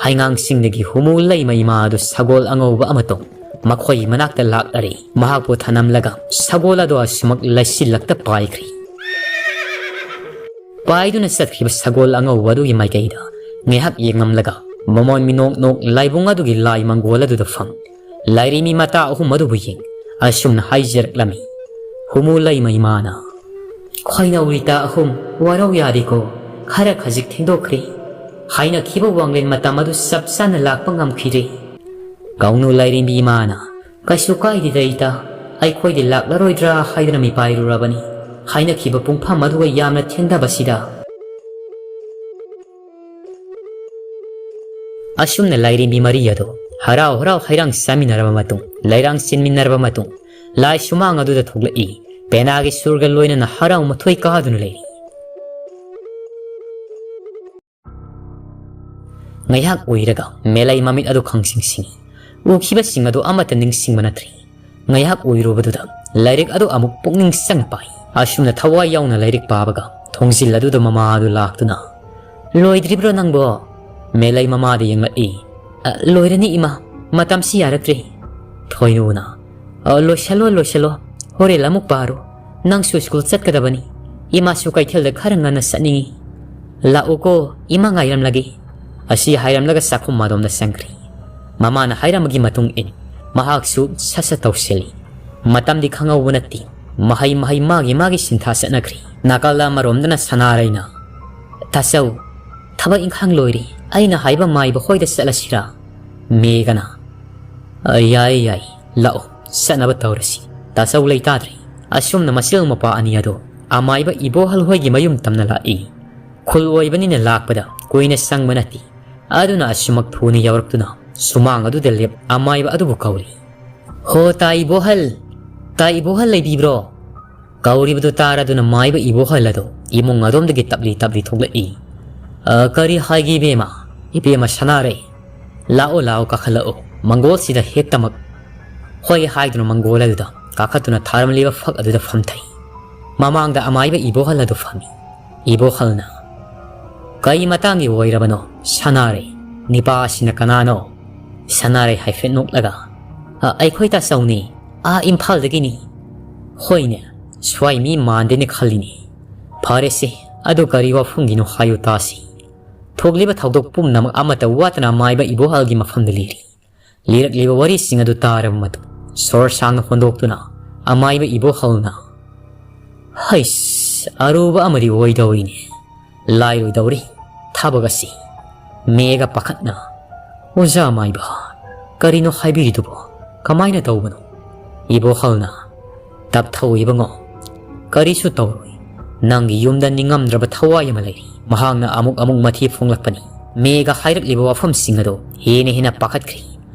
ꯍꯩꯉꯥꯡꯁꯤꯡꯗꯒꯤ ꯍꯨꯃꯨ ꯂꯩꯃ ꯏꯃꯥ ꯑꯗꯨ ꯁꯒꯣꯜ ꯑꯉꯧꯕ ꯑꯃꯇꯣꯡ ꯃꯈꯣꯏꯒꯤ ꯃꯅꯥꯛꯇ ꯂꯥꯛꯂꯔꯦ꯫ ꯃꯍꯥꯛꯄꯨ ꯊꯅꯝꯂꯒ ꯁꯒꯣꯜ ꯑꯗꯨ ꯑꯁꯨꯃꯛ ꯂꯩꯁꯤꯜꯂꯛꯇ ꯄꯥꯏꯈ꯭ꯔꯦ꯫ ꯄꯥꯏꯗꯨꯅ ꯆꯠꯈꯤꯕ ꯁꯒꯣꯜ ꯑꯉꯧꯕ ꯑꯗꯨꯒꯤ ꯃꯥꯏꯀꯩꯗ ꯉꯥꯏꯍꯥꯛ ꯌꯦꯡꯂꯝꯂꯒ ꯃꯃꯣꯟ ꯃꯤꯅꯣꯛ ꯅꯣꯛ ꯂꯥꯏꯕꯨꯡ ꯑꯗꯨꯒꯤ ꯂꯥꯏ ꯃꯪꯒꯣꯜ ꯑꯗꯨꯗ ꯐꯝ ꯂꯥꯏꯔꯦꯝꯕꯤ ꯃꯇꯥ ꯑꯍꯨꯝ ꯑꯗꯨꯕꯨ ꯌꯦꯡ ꯑꯁꯨꯝꯅ ꯍꯥꯏꯖꯔꯛꯂꯝꯃꯤ꯫ ꯍꯨꯃꯨ ꯂꯩꯃ ꯏꯃꯥꯅ, ꯈꯣꯏꯅꯧ ꯏꯇꯥ ꯑꯍꯨꯝ, ꯋꯥꯔꯧ ꯌꯥꯗꯦꯀꯣ, ꯈꯔ ꯈꯖꯤꯛ ꯊꯦꯡꯗꯣꯛꯈ꯭ꯔꯦ꯫ ꯍꯥꯏꯅꯈꯤꯕ ꯋꯥꯡꯂꯦꯟ ꯃꯇꯝ ꯑꯗꯨ ꯆꯞ ꯆꯥꯅ ꯂꯥꯛꯄ ꯉꯝꯈꯤꯗ꯭ꯔꯦ꯫ ꯀꯧꯅꯨ ꯂꯥꯏꯔꯦꯝꯕꯤ ꯏꯃꯥꯅ, ꯀꯩꯁꯨ ꯀꯥꯏꯗꯦꯗ ꯏꯇꯥ, ꯑꯩꯈꯣꯏꯗꯤ ꯂꯥꯛꯂꯔꯣꯏꯗ꯭ꯔꯥ ꯍꯥꯏꯗꯨꯅ ꯃꯤꯄꯥꯏꯔꯨꯔꯕꯅꯤ꯫ ꯍꯥꯏꯅꯈꯤꯕ ꯄꯨꯡꯐꯝ ꯑꯗꯨꯒ ꯌꯥꯝꯅ ꯊꯦꯡꯊꯕꯁꯤꯗ꯫ ꯑꯁꯨꯝꯅ ꯂꯥꯏꯔꯦꯝꯕꯤ ꯃꯔꯤ ꯑꯗꯨ ꯍꯔꯥꯎ ꯍꯔꯥꯎ ꯍꯩꯔꯥꯡ ꯆꯥꯃꯤꯟꯅꯔꯕ ꯃꯇꯨꯡ, ꯂꯩꯔꯥꯡ ꯆꯤꯟꯃꯤꯟꯅꯔꯕ ꯃꯇꯨꯡ, ꯂꯥꯏ ꯁꯨꯃꯥꯡ ꯑꯗꯨꯗ ꯊꯣꯛꯂꯛꯏ꯫ ꯄꯦꯅꯥꯒꯤ ꯁꯨꯔꯒ ꯂꯣꯏꯅꯅ ꯍꯔꯥꯎ ꯃꯊꯣꯏ ꯀꯥꯗꯨꯅ ꯂꯩꯔꯤ꯫ ꯉꯥꯏꯍꯥꯛ ꯎꯏꯔꯒ ꯃꯦꯂꯩ ꯃꯃꯤꯠ ꯑꯗꯨ ꯈꯪꯁꯤꯡ ꯁꯤꯡꯏ꯫ ꯎꯈꯤꯕꯁꯤꯡ ꯑꯗꯨ ꯑꯃꯠꯇ ꯅꯤꯡꯁꯤꯡꯕ ꯅꯠꯇ꯭ꯔꯤ꯫ ꯉꯥꯏꯍꯥꯛ ꯎꯏꯔꯨꯕꯗꯨꯗ ꯂꯥꯏꯔꯤꯛ ꯑꯗꯨ ꯑꯃꯨꯛ ꯄꯨꯛꯅꯤꯡ ꯆꯪꯅ ꯄꯥꯏ꯫ ꯑꯁꯨꯝꯅ ꯊꯋꯥꯏ ꯌꯥꯎꯅ ꯂꯥꯏꯔꯤꯛ ꯄꯥꯕꯒ ꯊꯣꯡꯖꯤꯜ ꯑꯗꯨꯗ ꯃꯃꯥ ꯑꯗꯨ ꯂꯥꯛꯇꯨꯅ, "ꯂꯣꯏꯗ꯭ꯔꯤꯕ꯭ꯔꯣ ꯅꯪꯕꯣ?" ꯃꯦꯂꯩ ꯃꯃꯥꯗ ꯌꯦꯡꯂꯛꯏ꯫ "ꯑ, ꯂꯣꯏꯔꯅꯤ ꯏꯃꯥ, ꯃꯇꯝꯁꯤ ꯌꯥꯔꯛꯇ꯭ꯔꯦ꯫" ꯊꯣꯏꯅꯨꯅ, "ꯑ, ꯂꯣꯏꯁꯜꯂꯣ, ꯂꯣꯏꯁꯜꯂꯣ, ꯍꯣꯔꯦꯟ ꯑꯃꯨꯛ ꯄꯥꯔꯣ꯫ ꯅꯪꯁꯨ ꯁ꯭ꯀꯨꯜ ꯆꯠꯀꯗꯕꯅꯤ꯫ ꯏꯃꯥꯁꯨ ꯀꯩꯊꯦꯜꯗ ꯈꯔ ꯉꯟꯅ ꯆꯠꯅꯤꯡꯏ꯫ ꯂꯥꯛꯎꯀꯣ, ꯏꯃꯥ ꯉꯥꯏꯔꯝꯂꯒꯦ꯫" ꯑꯁꯤ ꯍꯥꯏꯔꯝꯂꯒ ꯆꯥꯛꯈꯨꯝ ꯃꯥꯗꯣꯝꯗ ꯆꯪꯈ꯭ꯔꯦ꯫ ꯃꯃꯥꯅ ꯍꯥꯏꯔꯝꯕꯒꯤ ꯃꯇꯨꯡ ꯏꯟ ꯃꯍꯥꯛꯁꯨ ꯁꯠ ꯁꯠ ꯇꯧꯁꯤꯜꯂꯤ꯫ ꯃꯇꯝꯗꯤ ꯈꯪꯍꯧꯕ ꯅꯠꯇꯦ꯫ ꯃꯍꯩ ꯃꯍꯩ ꯃꯥꯒꯤ ꯃꯥꯒꯤ ꯁꯤꯟꯊꯥ ꯆꯠꯅꯈ꯭ꯔꯦ꯫ ꯅꯥꯀꯜ ꯑꯃꯔꯣꯝꯗꯅ ꯁꯅꯥꯔꯩꯅ, "ꯇꯥꯆꯧ, ꯊꯕꯛ ꯏꯪꯈꯥꯡ ꯂꯣꯏꯔꯦ꯫ ꯑꯩꯅ ꯍꯥꯏꯕ ꯃꯥꯏꯕ ꯍꯣꯏꯗ ꯆꯠꯂꯁꯤꯔꯥ?" ꯃꯦꯒꯅ, "ꯑ, ꯌꯥꯏ, ꯌꯥꯏ, ꯂꯥꯛꯑꯣ, ꯆꯠꯅꯕ ꯇꯧꯔꯁꯤ꯫" ꯇꯥꯆꯧ ꯂꯩꯇꯥꯗ꯭ꯔꯦ꯫ ꯑꯁꯨꯝꯅ ꯃꯆꯤꯜ ꯃꯄꯥ ꯑꯅꯤ ꯑꯗꯣ ꯑꯃꯥꯏꯕ ꯏꯕꯣꯍꯜ ꯍꯣꯏꯒꯤ ꯃꯌꯨꯝ ꯇꯝꯅ ꯂꯥꯛꯏ꯫ ꯈꯨꯜ ꯑꯣꯏꯕꯅꯤꯅ ꯂꯥꯛꯄꯗ ꯀꯨꯏꯅ ꯆꯪꯕ ꯅꯠꯇꯦ꯫ ꯑꯗꯨꯅ ꯑꯁꯨꯃꯛ ꯊꯨꯅ ꯌꯧꯔꯛꯇꯨꯅ ꯁꯨꯃꯥꯡ ꯑꯗꯨꯗ ꯂꯦꯞ ꯑꯃꯥꯏꯕ ꯑꯗꯨꯕꯨ ꯀꯧꯔꯤ꯫ "ꯍꯣ, ꯇꯥ ꯏꯕꯣꯍꯜ! ꯇꯥ ꯏꯕꯣꯍꯜ ꯂꯩꯕꯤꯕ꯭ꯔꯣ?" ꯀꯧꯔꯤꯕꯗꯨ ꯇꯥꯔꯗꯨꯅ ꯃꯥꯏꯕ ꯏꯕꯣꯍꯜ ꯑꯗꯨ ꯏꯃꯨꯡ ꯑꯗꯣꯝꯗꯒꯤ ꯇꯞꯂꯤ ꯇꯞꯂꯤ ꯊꯣꯛꯂꯛꯏ꯫ "ꯑ, ꯀꯔꯤ ꯍꯥꯏꯒꯦ ꯏꯕꯦꯝꯃ? ꯏꯕꯦꯝꯃ ꯁꯅꯥꯔꯩ, ꯂꯥꯛꯑꯣ, ꯂꯥꯛꯑꯣ, ꯀꯥꯈꯠꯂꯛꯑꯣ꯫ ꯃꯪꯒꯣꯜꯁꯤꯗ ꯍꯦꯛꯇꯃꯛ꯫" ꯍꯣꯏ ꯍꯥꯏꯗꯨꯅ ꯃꯪꯒꯣꯜ ꯑꯗꯨꯗ ꯀꯥꯈꯠꯇꯨꯅ ꯊꯥꯔꯝꯂꯤꯕ ꯐꯛ ꯑꯗꯨꯗ ꯐꯝꯊꯩ꯫ ꯃꯃꯥꯡꯗ ꯑꯃꯥꯏꯕ ꯏꯕꯣꯍꯜ ꯑꯗꯨ ꯐꯝꯃꯤ꯫ ꯏꯕꯣꯍꯜꯅ, "ꯀꯩ ꯃꯇꯥꯡꯒꯤ ꯑꯣꯏꯔꯕꯅꯣ, ꯁꯅꯥꯔꯩ? ꯅꯤꯄꯥ ꯑꯁꯤꯅ ꯀꯅꯥꯅꯣ?" ꯁꯅꯥꯔꯩ ꯍꯥꯏꯐꯦꯠ ꯅꯣꯛꯂꯒ, "ꯑ, ꯑꯩꯈꯣꯏ ꯇꯥꯆꯧꯅꯤ, ꯑꯥ ꯏꯝꯐꯥꯜꯗꯒꯤꯅꯤ꯫" "ꯍꯣꯏꯅꯦ, ꯁ꯭ꯋꯥꯏ ꯃꯤ ꯃꯥꯟꯗꯦꯅꯦ ꯈꯜꯂꯤꯅꯦ꯫ ꯐꯔꯦꯁꯦ, ꯑꯗꯨ ꯀꯔꯤ ꯋꯥꯐꯝꯒꯤꯅꯣ ꯍꯥꯏꯌꯨ ꯇꯥꯁꯤ꯫" ꯊꯣꯛꯂꯤꯕ ꯊꯧꯗꯣꯛ ꯄꯨꯝꯅꯃꯛ ꯑꯃꯠꯇ ꯋꯥꯠꯇꯅ ꯃꯥꯏꯕ ꯏꯕꯣꯍꯜꯒꯤ ꯃꯐꯝꯗ ꯂꯤꯔꯤ꯫ ꯂꯤꯔꯛꯂꯤꯕ ꯋꯥꯔꯤꯁꯤꯡ ꯑꯗꯨ ꯇꯥꯔꯕ ꯃꯇꯨꯡ ꯁꯣꯔ ꯁꯥꯡꯅ ꯍꯣꯟꯗꯣꯛꯇꯨꯅ ꯑꯃꯥꯏꯕ ꯏꯕꯣꯍꯜꯅ, "ꯍꯩꯁ, ꯑꯔꯨꯕ ꯑꯃꯗꯤ ꯑꯣꯏꯗꯧꯔꯤꯅꯦ꯫ ꯂꯥꯏꯔꯣꯏꯗꯧꯔꯤ ꯊꯕꯛ ꯑꯁꯤ꯫" ꯃꯦꯒ ꯄꯥꯈꯠꯅ, "ꯑꯣꯖꯥ ꯑꯃꯥꯏꯕ, ꯀꯔꯤꯅꯣ ꯍꯥꯏꯕꯤꯔꯤꯗꯨꯕꯣ? ꯀꯃꯥꯏꯅ ꯇꯧꯕꯅꯣ?" ꯏꯕꯣꯍꯜꯅ, "ꯇꯞꯊꯧ ꯏꯕꯨꯡꯉꯣ, ꯀꯔꯤꯁꯨ ꯇꯧꯔꯣꯏ꯫ ꯅꯪꯒꯤ ꯌꯨꯝꯗ ꯅꯤꯡꯉꯝꯗ꯭ꯔꯕ ꯊꯋꯥꯏ ꯑꯃ ꯂꯩꯔꯤ꯫" ꯃꯍꯥꯛꯅ ꯑꯃꯨꯛ ꯑꯃꯨꯛ ꯃꯊꯤ ꯐꯣꯡꯂꯛꯄꯅꯤ꯫ ꯃꯦꯒ ꯍꯥꯏꯔꯛꯂꯤꯕ ꯋꯥꯐꯝꯁꯤꯡ ꯑꯗꯨ ꯍꯦꯟꯅ ꯍꯦꯟꯅ ꯄꯥꯈꯠꯈ꯭ꯔꯦ꯫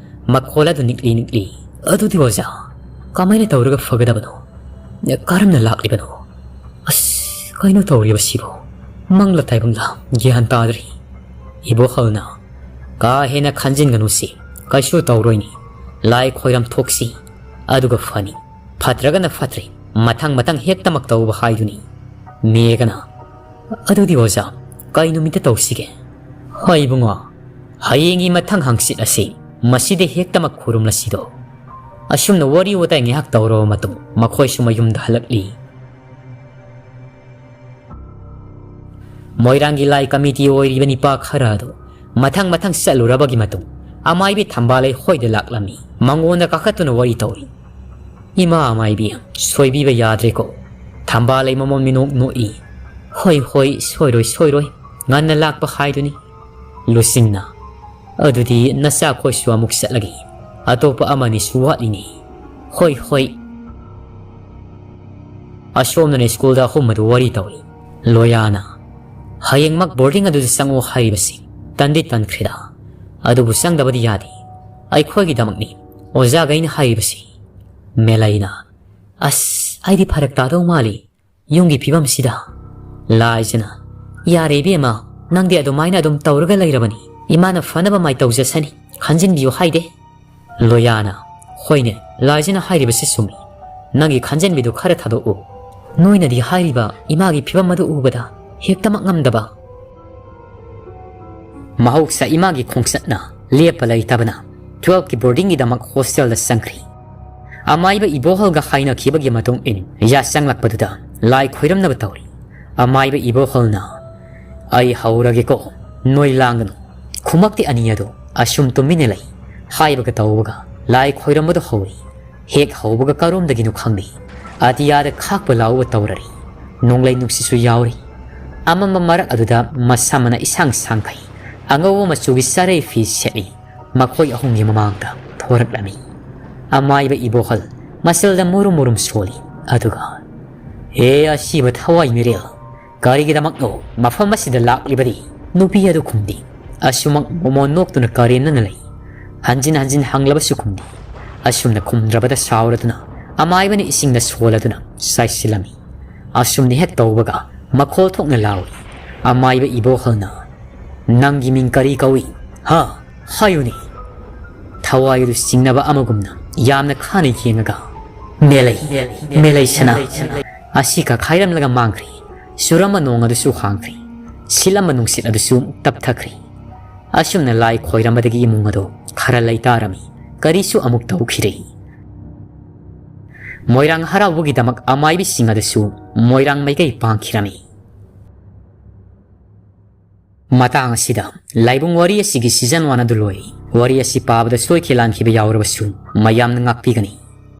ꯃꯈꯣꯜ ꯑꯗꯨ ꯅꯤꯛꯂꯤ ꯅꯤꯛꯂꯤ꯫ "ꯑꯗꯨꯗꯤ ꯑꯣꯖꯥ, ꯀꯃꯥꯏꯅ ꯇꯧꯔꯒ ꯐꯒꯗꯕꯅꯣ? ꯀꯔꯝꯅ ꯂꯥꯛꯂꯤꯕꯅꯣ? ꯑꯁ, ꯀꯩꯅꯣ ꯇꯧꯔꯤꯕꯁꯤꯕꯨ? ꯃꯪꯂ ꯇꯥꯏꯕꯪꯂ? ꯒ꯭ꯌꯥꯟ ꯇꯥꯗ꯭ꯔꯤ꯫" ꯏꯕꯣꯍꯜꯅ, "ꯀꯥ ꯍꯦꯟꯅ ꯈꯟꯖꯤꯟꯒꯅꯨꯁꯤ, ꯀꯩꯁꯨ ꯇꯧꯔꯣꯏꯅꯤ꯫ ꯂꯥꯏ ꯈꯣꯏꯔꯝ ꯊꯣꯛꯁꯤ, ꯑꯗꯨꯒ ꯐꯅꯤ꯫ ꯐꯠꯇ꯭ꯔꯒꯅ ꯐꯠꯇ꯭ꯔꯦ, ꯃꯊꯪ ꯃꯊꯪ ꯍꯦꯛꯇꯃꯛ ꯇꯧꯕ ꯍꯥꯏꯗꯨꯅꯤ꯫" ꯃꯦꯘꯅ, "ꯑꯗꯨꯗꯤ ꯑꯣꯖꯥ, ꯀꯩ ꯅꯨꯃꯤꯠꯇ ꯇꯧꯁꯤꯒꯦ?" "ꯍꯣꯏ ꯏꯕꯨꯡꯉꯣ, ꯍꯌꯦꯡꯒꯤ ꯃꯊꯪ ꯍꯪꯆꯤꯠ ꯑꯁꯤ ꯃꯁꯤꯗ ꯍꯦꯛꯇꯃꯛ ꯈꯨꯔꯨꯝꯂꯁꯤꯗꯣ꯫" ꯑꯁꯨꯝꯅ ꯋꯥꯔꯤ ꯋꯥꯇꯥꯏ ꯉꯥꯏꯍꯥꯛ ꯇꯧꯔꯕ ꯃꯇꯨꯡ ꯃꯈꯣꯏꯁꯨ ꯃꯌꯨꯝꯗ ꯍꯜꯂꯛꯂꯤ꯫ ꯃꯣꯏꯔꯥꯡꯒꯤ ꯂꯥꯏ ꯀꯃꯤꯇꯤ ꯑꯣꯏꯔꯤꯕ ꯅꯤꯄꯥ ꯈꯔ ꯑꯗꯨ ꯃꯊꯪ ꯃꯊꯪ ꯆꯠꯂꯨꯔꯕꯒꯤ ꯃꯇꯨꯡ ꯑꯃꯥꯏꯕꯤ ꯊꯝꯕꯥꯜꯂꯩ ꯍꯣꯏꯗ ꯂꯥꯛꯂꯝꯃꯤ꯫ ꯃꯉꯣꯟꯗ ꯀꯥꯈꯠꯇꯨꯅ ꯋꯥꯔꯤ ꯇꯧꯔꯤ꯫ "ꯏꯃꯥ ꯑꯃꯥꯏꯕꯤ, ꯁꯣꯏꯕꯤꯕ ꯌꯥꯗ꯭ꯔꯦꯀꯣ꯫" ꯊꯝꯕꯥꯜꯂꯩ ꯃꯃꯣꯟ ꯃꯤꯅꯣꯛ ꯅꯣꯛꯏ꯫ "ꯍꯣꯏ, ꯍꯣꯏ, ꯁꯣꯏꯔꯣꯏ, ꯁꯣꯏꯔꯣꯏ꯫ ꯉꯟꯅ ꯂꯥꯛꯄ ꯍꯥꯏꯗꯨꯅꯤ꯫" ꯂꯨꯆꯤꯡꯅ, "ꯑꯗꯨꯗꯤ ꯅꯆꯥꯈꯣꯏꯁꯨ ꯑꯃꯨꯛ ꯆꯠꯂꯒꯦ꯫ ꯑꯇꯣꯞꯄ ꯑꯃꯅꯤꯁꯨ ꯋꯥꯠꯂꯤꯅꯦ꯫" "ꯍꯣꯏ, ꯍꯣꯏ꯫" ꯑꯁꯣꯝꯗꯅ ꯁ꯭ꯀꯨꯜꯗ ꯑꯍꯨꯝ ꯑꯗꯨ ꯋꯥꯔꯤ ꯇꯧꯔꯤ꯫ ꯂꯣꯌꯥꯅ, "ꯍꯌꯦꯡꯃꯛ ꯕꯣꯔꯗꯤꯡ ꯑꯗꯨꯗ ꯆꯪꯉꯨ ꯍꯥꯏꯔꯤꯕꯁꯤ ꯇꯟꯗꯤ ꯇꯟꯈ꯭ꯔꯦꯗ꯫ ꯑꯗꯨꯕꯨ ꯆꯪꯗꯕꯗꯤ ꯌꯥꯗꯦ꯫ ꯑꯩꯈꯣꯏꯒꯤꯗꯃꯛꯅꯤ ꯑꯣꯖꯥꯈꯩꯅ ꯍꯥꯏꯔꯤꯕꯁꯤ꯫" ꯃꯦꯂꯩꯅ, "ꯑꯁ, ꯑꯩꯗꯤ ꯐꯔꯛ ꯇꯥꯗꯧ ꯃꯥꯜꯂꯤ ꯌꯨꯝꯒꯤ ꯐꯤꯕꯝꯁꯤꯗ꯫" ꯂꯥꯏꯖꯅ, "ꯌꯥꯔꯦ ꯏꯕꯦꯝꯃ, ꯅꯪꯗꯤ ꯑꯗꯨꯃꯥꯏꯅ ꯑꯗꯨꯝ ꯇꯧꯔꯒ ꯂꯩꯔꯕꯅꯤ꯫ ꯏꯃꯥꯅ ꯐꯅꯕ ꯃꯥꯏ ꯇꯧꯖꯁꯅꯤ, ꯈꯟꯖꯤꯟꯕꯤꯌꯨ ꯍꯥꯏꯗꯦ꯫" ꯂꯣꯌꯥꯅ, "ꯍꯣꯏꯅꯦ, ꯂꯥꯏꯖꯅ ꯍꯥꯏꯔꯤꯕꯁꯤ ꯆꯨꯝꯃꯤ꯫ ꯅꯪꯒꯤ ꯈꯟꯖꯟꯕꯤꯗꯨ ꯈꯔ ꯊꯥꯗꯣꯛꯎ꯫ ꯅꯣꯏꯅꯗꯤ ꯍꯥꯏꯔꯤꯕ ꯏꯃꯥꯒꯤ ꯐꯤꯕꯝ ꯑꯗꯨ ꯎꯕꯗ ꯍꯦꯛꯇꯃꯛ ꯉꯝꯗꯕ꯫" ꯃꯍꯧꯁꯥ ꯏꯃꯥꯒꯤ ꯈꯣꯡꯆꯠꯅ ꯂꯦꯞꯄ ꯂꯩꯇꯕꯅ ꯇꯨꯋꯦꯜꯐꯀꯤ ꯕꯣꯔꯗꯤꯡꯒꯤꯗꯃꯛ ꯍꯣꯁꯇꯦꯜꯗ ꯆꯪꯈ꯭ꯔꯤ꯫ ꯑꯃꯥꯏꯕ ꯏꯕꯣꯍꯜꯒ ꯍꯥꯏꯅꯈꯤꯕꯒꯤ ꯃꯇꯨꯡ ꯏꯟ ꯌꯥ ꯆꯪꯂꯛꯄꯗꯨꯗ ꯂꯥꯏ ꯈꯣꯏꯔꯝꯅꯕ ꯇꯧꯔꯤ꯫ ꯑꯃꯥꯏꯕ ꯏꯕꯣꯍꯜꯅ, "ꯑꯩ ꯍꯧꯔꯒꯦꯀꯣ, ꯅꯣꯏ ꯂꯥꯡꯒꯅꯨ꯫" ꯈꯨꯃꯛꯇꯤ ꯑꯅꯤ ꯑꯗꯨ ꯑꯁꯨꯝ ꯇꯨꯃꯤꯟꯅ ꯂꯩ꯫ ꯍꯥꯏꯕꯒ ꯇꯧꯕꯒ ꯂꯥꯏ ꯈꯣꯏꯔꯝꯕꯗꯨ ꯍꯧꯔꯤ꯫ ꯍꯦꯛ ꯍꯧꯕꯒ ꯀꯔꯣꯝꯗꯒꯤꯅꯣ ꯈꯪꯗꯦ, ꯑꯇꯤꯌꯥꯗ ꯈꯥꯛꯄ ꯂꯥꯎꯕ ꯇꯧꯔꯔꯤ꯫ ꯅꯣꯡꯂꯩ ꯅꯨꯡꯁꯤꯠꯁꯨ ꯌꯥꯎꯔꯤ꯫ ꯑꯃꯝꯕ ꯃꯔꯛ ꯑꯗꯨꯗ ꯃꯁꯥꯃꯛꯅ ꯏꯁꯥꯡ ꯁꯥꯡꯈꯩ ꯑꯉꯧꯕ ꯃꯆꯨꯒꯤ ꯆꯥꯔꯩ ꯐꯤ ꯁꯦꯠꯂꯤ꯫ ꯃꯈꯣꯏ ꯑꯍꯨꯝꯒꯤ ꯃꯃꯥꯡꯗ ꯊꯣꯔꯛꯂꯝꯃꯤ꯫ ꯑꯃꯥꯏꯕ ꯏꯕꯣꯍꯜ ꯃꯆꯜꯗ ꯃꯨꯔꯨꯝ ꯃꯨꯔꯨꯝ ꯁꯣꯜꯂꯤ꯫ ꯑꯗꯨꯒ, "ꯍꯦ ꯑꯁꯤꯕ ꯊꯋꯥꯏ ꯃꯤꯔꯦꯜ, ꯀꯔꯤꯒꯤꯗꯃꯛꯅꯣ ꯃꯐꯝ ꯑꯁꯤꯗ ꯂꯥꯛꯂꯤꯕꯗꯤ?" ꯅꯨꯄꯤ ꯑꯗꯨ ꯈꯨꯝꯗꯦ꯫ ꯑꯁꯨꯃꯛ ꯃꯣꯃꯣꯟ ꯅꯣꯛꯇꯨꯅ ꯀꯔꯦꯝꯅꯅ ꯂꯩ꯫ ꯍꯟꯖꯤꯟ ꯍꯟꯖꯤꯟ ꯍꯪꯂꯕꯁꯨ ꯈꯨꯝꯗꯦ꯫ ꯑꯁꯨꯝꯅ ꯈꯨꯝꯗ꯭ꯔꯕꯗ ꯁꯥꯎꯔꯗꯨꯅ ꯑꯃꯥꯏꯕꯅ ꯏꯁꯤꯡꯗ ꯁꯣꯜꯂꯗꯨꯅ ꯆꯥꯏꯁꯤꯜꯂꯝꯃꯤ꯫ ꯑꯁꯨꯝꯅ ꯍꯦꯛ ꯇꯧꯕꯒ ꯃꯈꯣꯜ ꯊꯣꯛꯅ ꯂꯥꯎꯏ꯫ ꯑꯃꯥꯏꯕ ꯏꯕꯣꯍꯜꯅ, "ꯅꯪꯒꯤ ꯃꯤꯡ ꯀꯔꯤ ꯀꯧꯏ? ꯍꯥ? ꯍꯥꯏꯌꯨꯅꯦ?" ꯊꯋꯥꯏ ꯑꯗꯨ ꯆꯤꯡꯅꯕ ꯑꯃꯒꯨꯝꯅ ꯌꯥꯝꯅ ꯈꯥꯅ ꯌꯦꯡꯉꯒ, "ꯃꯦꯂꯩ, ꯃꯦꯂꯩ ꯁꯅꯥ" ꯑꯁꯤ ꯀꯛꯈꯥꯏꯔꯝꯂꯒ ꯃꯥꯡꯈ꯭ꯔꯦ꯫ ꯆꯨꯔꯝꯕ ꯅꯣꯡ ꯑꯗꯨꯁꯨ ꯍꯥꯡꯈ꯭ꯔꯦ꯫ ꯁꯤꯠꯂꯝꯕ ꯅꯨꯡꯁꯤꯠ ꯑꯗꯨꯁꯨ ꯇꯞꯊꯈ꯭ꯔꯦ꯫ ꯑꯁꯨꯝꯅ ꯂꯥꯏ ꯈꯣꯏꯔꯝꯕꯗꯒꯤ ꯏꯃꯨꯡ ꯑꯗꯨ ꯈꯔ ꯂꯩꯇꯥꯔꯝꯃꯤ꯫ ꯀꯔꯤꯁꯨ ꯑꯃꯨꯛ ꯇꯧꯈꯤꯗꯦ꯫ ꯃꯣꯏꯔꯥꯡ ꯍꯔꯥꯎꯕꯒꯤꯗꯃꯛ ꯑꯃꯥꯏꯕꯤꯁꯤꯡ ꯑꯗꯨꯁꯨ ꯃꯣꯏꯔꯥꯡ ꯃꯥꯏꯀꯩ ꯄꯥꯡꯈꯤꯔꯝꯃꯤ꯫ ꯃꯇꯥꯡ ꯑꯁꯤꯗ ꯂꯥꯏꯕꯨꯡ ꯋꯥꯔꯤ ꯑꯁꯤꯒꯤ season one ꯑꯗꯨ ꯂꯣꯏꯔꯦ꯫ ꯋꯥꯔꯤ ꯑꯁꯤ ꯄꯥꯕꯗ ꯁꯣꯏꯈꯤ ꯂꯥꯟꯈꯤꯕ ꯌꯥꯎꯔꯕꯁꯨ ꯃꯌꯥꯝꯅ ꯉꯥꯛꯄꯤꯒꯅꯤ꯫